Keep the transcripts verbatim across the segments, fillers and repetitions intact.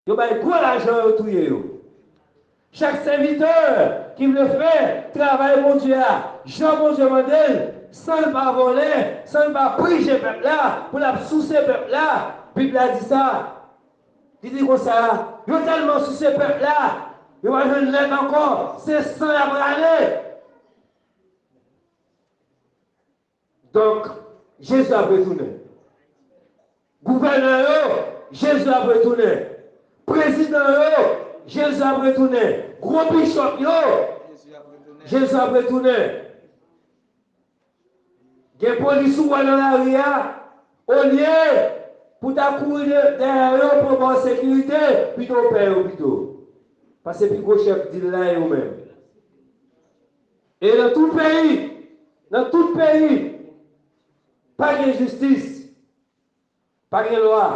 Yo bay gwo lajan, yo touye yo. Chak sèvitè ki vle fè travay Bondye a jan Bondye mande l, san l pa vòlè, san l pa prije pèp la, pou l ap souse pèp la, Bib la di sa. Li di konsa, yo tèlman souse pèp la, yo pa jwenn lèt ankò, se san y ap rale. Donk, Jezi ap retounen. Gouvènè yo, Jezi ap retounen. Prezidan yo, Jezi ap retounen. Gwo bichòp yo, Jezi ap retounen. Gen polis ou wè nan lari a, olye pou ta kouri de- dèyè yo pou ba w sekirite, pito w pè yo pito. Paske pi gwo chèf dil la e ou menm. E nan tout peyi, nan tout peyi, pa gen jistis, pa gen lwa.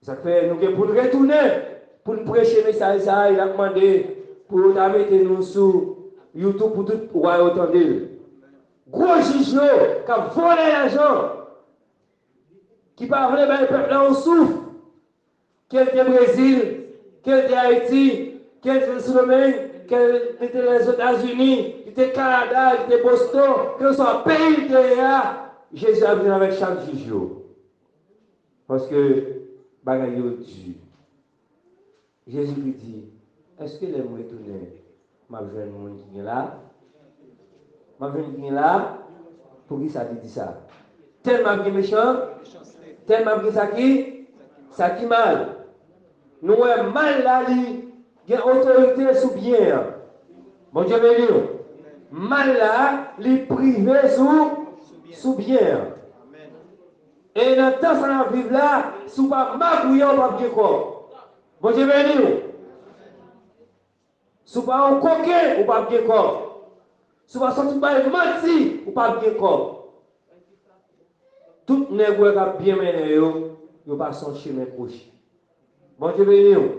Sa k fè nou gen pou n retounen, pou n preche mesaj sa a, e n ap mande pou yo ta mete nou sou YouTube pou tout wa yo tande l. Gwo jij yo k ap vòlè lajan, ki pa vle bay pèp la yon souf, ke l te Brezil, ke l te Ayiti, ke l te Sendomeng, ke l te Lèzetazini, li te Kanada, li te Boston, kèlkeswa peyi l te ye a, Jezi ap vin avèk chak jij yo. Paske bagay yo di. Jezikri di, èske lè m retounen, m ap jwenn moun ki gen la? M ap jwenn ki gen la? Poukisa li di sa? Tèlman ap gen mechan, tèlman ap gen sa ki, sa ki mal. Nou wè mal la, li gen otorite sou byen an. Bondye beni w. Mal la, li prive sou, sou byen an. E nan tan sa n ap viv la, si w pa magouyen, w p ap gen kòb. Bondye beni w. Si w pa yon koken, ou p ap gen kòb. Si w pa sòti bay manti, ou p ap gen kòb. Tout nèg ou wè k ap byen mennen yo, yo pase yon chemen kwochi. Bondye beni w.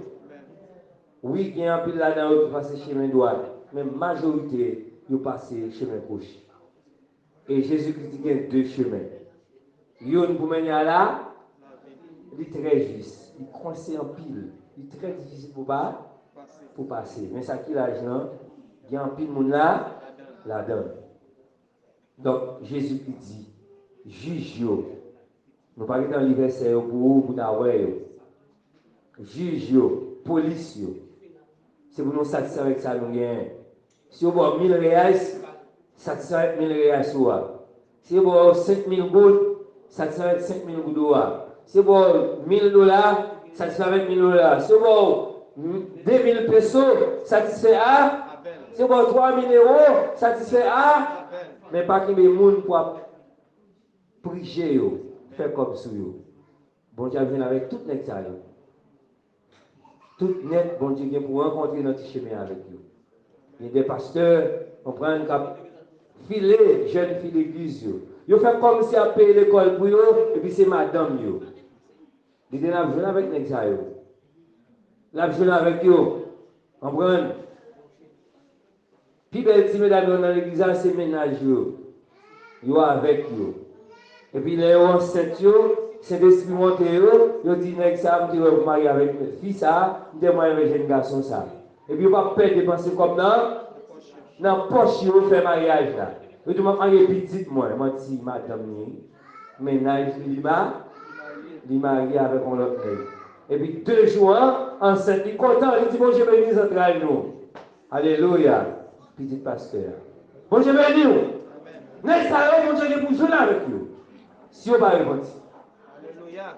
Wi, gen anpil ladan yo ki pase chemen dwat, men majorite yo pase chemen kwochi. E Jezikri di gen de chemen. Youn pou mennen a la, li trè jis, li kwense anpil, li trè difisil pou pa, pou pase. Men sa ki laj lan, gen anpil moun la, ladan l. Donk, Jezikri di, jij yo, nou pa gentan li vèsè yo pou ou, pou ta wè yo. Jij yo, polis yo, se pou nou satisfè avèk sa nou genyen. Si yo ba w mil reyas, satisfè avèk mil reyas ou a. Si yo ba w senk mil goud, satisfè avèk senk mil goud ou a. Si yo ba w mil dola, satisfè avèk mil dola. Si yo ba w de mil peso, satisfè a. Si yo ba w twa mil ewo, satisfè a. Men pa kenbe moun pou ap prije yo, fè kòb sou yo. Bondye ap jwenn avèk tout nèg sa yo. Tout nèg Bondye gen pou rankontre nan ti chemen avèk yo. Gen de pastè, konprann, k ap file jèn fi legliz yo. Yo fè kòmsi y ap peye lekòl pou yo, epi se madanm yo. Li di n ap jwenn avèk nèg sa yo. L ap jwenn avèk yo. Konprann? Pi bèl ti medam yo nan legliz la, se mennaj yo. Yo avèk yo. Epi lè yo ansent yo, Sentespri monte yo, yo di, "Nèg sa a, m te wè pou marye avèk fi sa a, m te wè avèk jèn gason sa a." Epi yo pa pè depanse kòb nan, nan pòch yo, fè maryaj la. Yo di, "M ap marye pitit mwen." Manti, madanm li, mennaj li, li ma-, li marye avèk yon lòt nèg. Epi de jou an, ansent li kontan, li di, "Bondye beni zantray nou." Alelouya. Pitit pastè a. Bondye beni w. Nèg sa yo, Bondye gen pou jwenn avèk yo. Si yo pa repanti. Alelouya.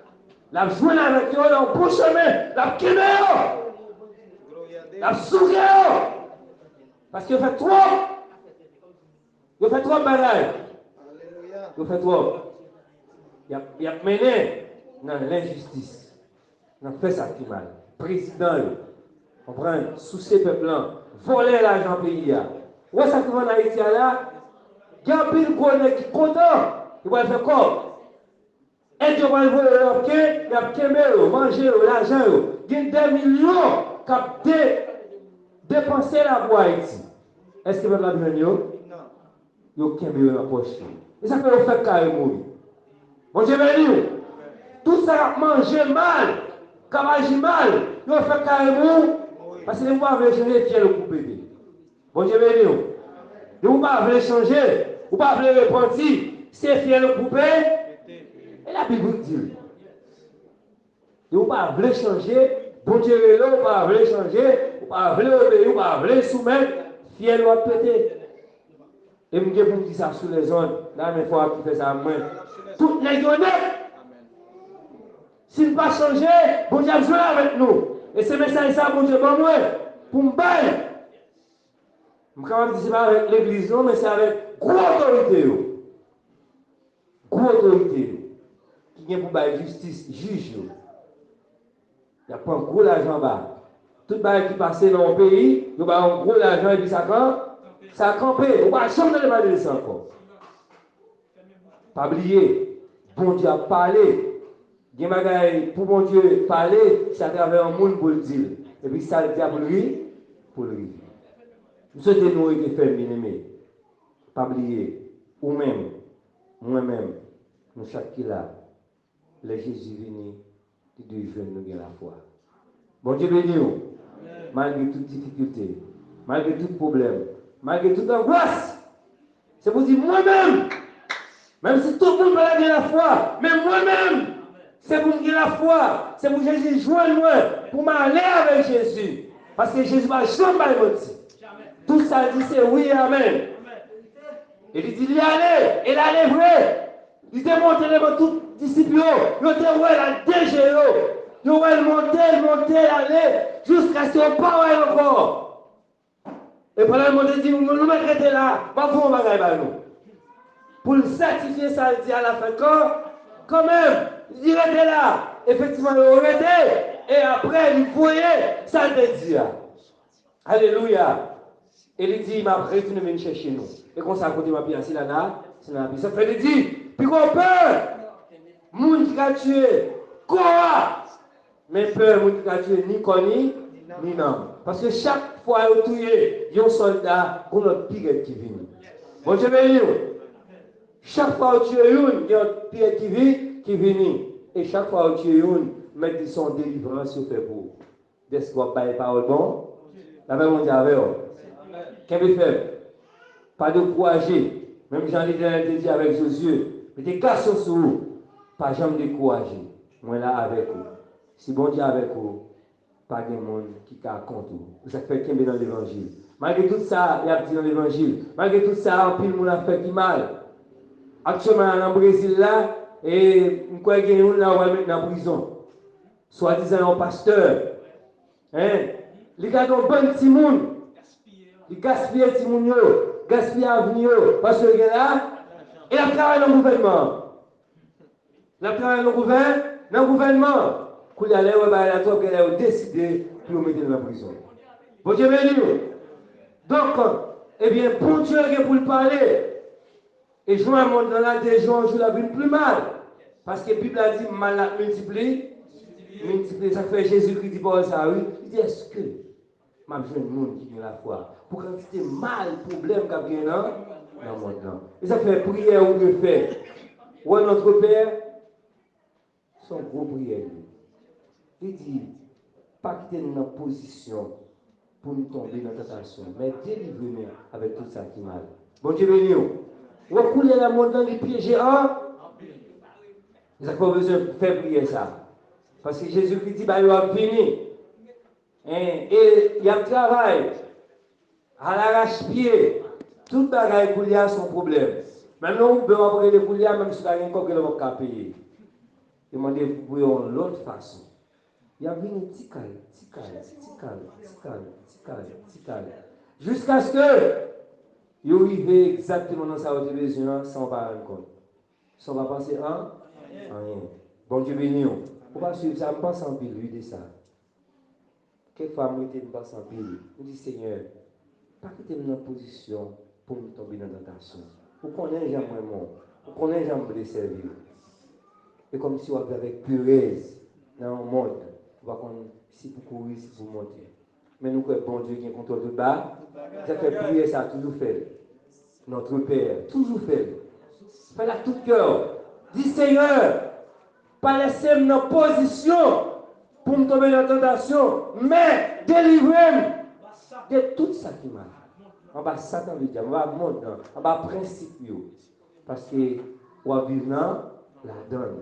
L ap jwenn avèk yo nan bon chemen. L ap kenbe yo. L ap souke yo. Paske yo fè twòp. Yo fè twòp bagay. Alelouya. Yo fè twòp. Y ap, y ap mennen nan lenjistis. Nan fè sa ki mal. Prezidan yo, konprann, souse pèp lan, vòlè lajan peyi a. Ou wè sa k rive ann Ayiti a la? Gen anpil gwo nèg ki kontan, yo pral fè kòb. Èd yo pral voye yo, y ap ken-, y ap kenbe yo, manje yo, lajan yo. Gen dè milyon k ap de-, depanse la pou Ayiti. Èske pèp la ap jwenn yo? Non. Yo kenbe yo nan pòch yo. E sa fè yo fèk kare mouri. Bondye beni w. Tout sa y ap manje mal, k ap aji mal, yo fèk kare pou ou. Paske depi ou pa vle chanje, fyèl ou pou pete. Bondye beni w. Depi ou pa vle chanje, ou pa vle repanti, se fyèl ou pou pete. E Labib ki di l. Depi ou pa vle chanje, Bondye rele w, ou pa vle chanje, ou pa vle obeyi, ou pa vle soumèt, fyèl ou ap pete. E m gen pou m di sa sou lèzonn, nan men fwa ki fè sa mwen. Tout nèg yo nèt. Si n pa chanje, Bondye ap jwenn avèk nou. E se mesaj sa Bondye ban mwen pou m bay. M kapab di se pa avèk legliz non, men se avèk gwo otorite yo. Gwo otorite yo. Ki gen pou bay jistis, jij yo. Y ap pran gwo lajan anba. Tout bagay ki pase nan yon peyi, yo bay yon gwo lajan epi sa kan, sa kanpe. Ou pa janm tande pale de sa ankò. Pa bliye, Bondye ap pale. Gen bagay pou Bondye pale, se atravè yon moun pou l di l. Epi sa l di a pou l ri, pou l rive. M swete nou rete fèm, byeneme. Pa bliye, ou menm, mwen menm, nou chak ki la, lè Jezi vini, li dwe jwenn nou gen lafwa. Bondye beni w. Malgre tout difikilte, malgre tout pwoblèm, malgre tout angwas, se pou di mwen menm, menm si tout moun pa ta gen lafwa, men mwen menm, se pou m gen lafwa, se pou Jezi jwenn mwen, pou m ale avèk Jezi. Paske Jezi pa janm bay manti. Tout sa l di se wi e amèn. E li di li ale, e l ale vre. Li te monte devan tout disip yo, yo te wè l ak de je yo. Yo wè l monte, l monte, l ale, jiskaske yo pa wè l ankò. E pandan l monte, di, nou, nou mèt rete la, m ap voye yon bagay ba nou. Pou l sètifye sa l di a lafen kan, kanmenm, li di rete la. Efektivman, yo rete, e apre, li voye sa l te di a. Alelouya! E li di, m ap retounen vin chèche nou. E konsa, kote m ap ye a, se la n a, se la n ap ye. Sa fè li di, piko pè moun ki ka tiye kò a, men pè moun ki ka tiye ni kò ni, ni nanm. Paske chak fwa yo touye yon sòlda, gon lòt pi rèd ki vini. Bondye beni w. Chak fwa yo tiye youn, gen yon pi rèd ki vi, ki vini. E chak fwa yo tiye youn, mèt di se yon delivrans yo fè pou ou. Dèske w ap bay pawòl bon. Lapè Bondye avè w. Kenbe fèm. Pa dekouraje. Menm jan Letènèl te di avèk Jozye, mete gasyon sou ou. Pa janm dekouraje. Mwen la avèk ou. Si Bondye avèk ou, pa gen moun ki ka kont ou. Se sa k fè kenbe nan levanjil. Malgre tout sa y ap di nan levanjil, malgre tout sa anpil moun ap fè ki mal. Aktyèlman nan Brezil la, e m kwè gen youn la yo pral met nan prizon. Swadizan yon pastè. Hein? Li gade yon bann timoun. Li gaspiye timoun yo, gaspiye avni yo, paske l gen la, e l ap travay nan gouvènman an. L ap travay nan gouvè-, nan gouvènman an. Kounye a, lè yo wè bagay la twòp, genlè yo deside pou yo mete l nan prizon. Bondye beni nou. Donk, ebyen, Bondye gen pou l pale. E jan mond lan la, de jou an jou, l ap vin pi mal. Paske Bib la di, mal la ap miltipli-, miltipliye. Sa k fè Jezikri di pawòl sa a, wi. Li di, èske m ap jwenn moun ki gen lafwa pou kantite mal, pwoblèm k ap gen nan, nan mond lan? E sa k fè priyè ou dwe fè. Wè, Notre Père, se yon gwo priyè li ye. Li di, pa kite n nan pozisyon pou n tonbe nan tantasyon, men delivre nou avèk tout sa ki mal. Bondye beni w. Wè koulè lemonn nan li pyeje an. Se sa k fè w bezwen fè priyè sa. Paske Jezikri di, bagay yo ap vini. Hein, e y ap travay. Alarache pye. Tout bagay koulye a se yon pwoblèm. Menm yon Uber w ap rele koulye a, menm si w pa gen kòb, genlè w p ap ka peye. Yo mande pou yon lòt fason. Y ap vini ti kal, ti kal, ti kal, ti kal, ti kal, ti kal. Jiskaske yo rive egzakteman nan sa yo te bezwen an san w pa rann kont. San w pa panse an? Anyen. Bondye beni w. Ou pa swiv sa, m panse anpil, wi, de sa. Kèk fwa, m rete, m panse anpil. M di, Senyè, pa kite m nan pozisyon pou m tonbe nan tantasyon. Ou konnen jan m renmen w. Ou konnen jan m vle sèvi w. E kòmsi w ap viv avèk perèz nan yon mond, ou pa konn si pou kouri, si pou monte. Men nou kwè Bondye gen kontwòl tout ba-, sa fè priyè sa, toujou fè l. Notre Père, toujou fè l. Fè l ak tout kè w. Di, Senyè, pa lèse m nan pozisyon pou m tonbe nan tantasyon, men delivre m de tout sa ki mal. Anba Satan ledyab, anba mond lan, anba prensip yo. Paske w ap viv nan ladann.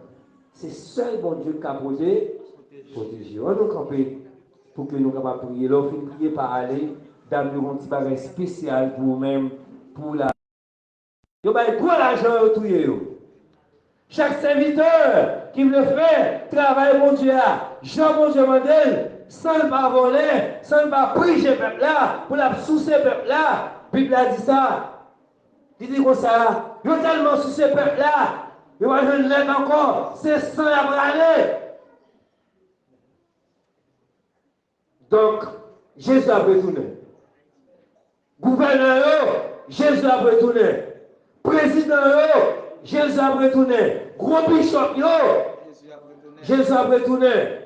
Se sèl Bondye k ka pwote-, pwoteje w. Ann nou kanpe pou ke nou kapab priye. Lè w fin priye, pa ale, dam yo gon ti bagay espesyal pou ou menm, pou la. Yo bay gwo lajan, yo touye yo. Chak sèvitè ki vle fè travay Bondye a, jan Bondye mande l, san l pa vòlè, san l pa prije pèp la, pou l ap souse pèp la, Bib la di sa. Li di konsa, yo tèlman souse pèp la, yo pa jwenn lèt ankò, se san y ap rale. Donk, Jezi ap retounen. Gouvènè yo, Jezi ap retounen. Prezidan yo, Jezi ap retounen. Gwo bichòp yo, Jezi ap retounen.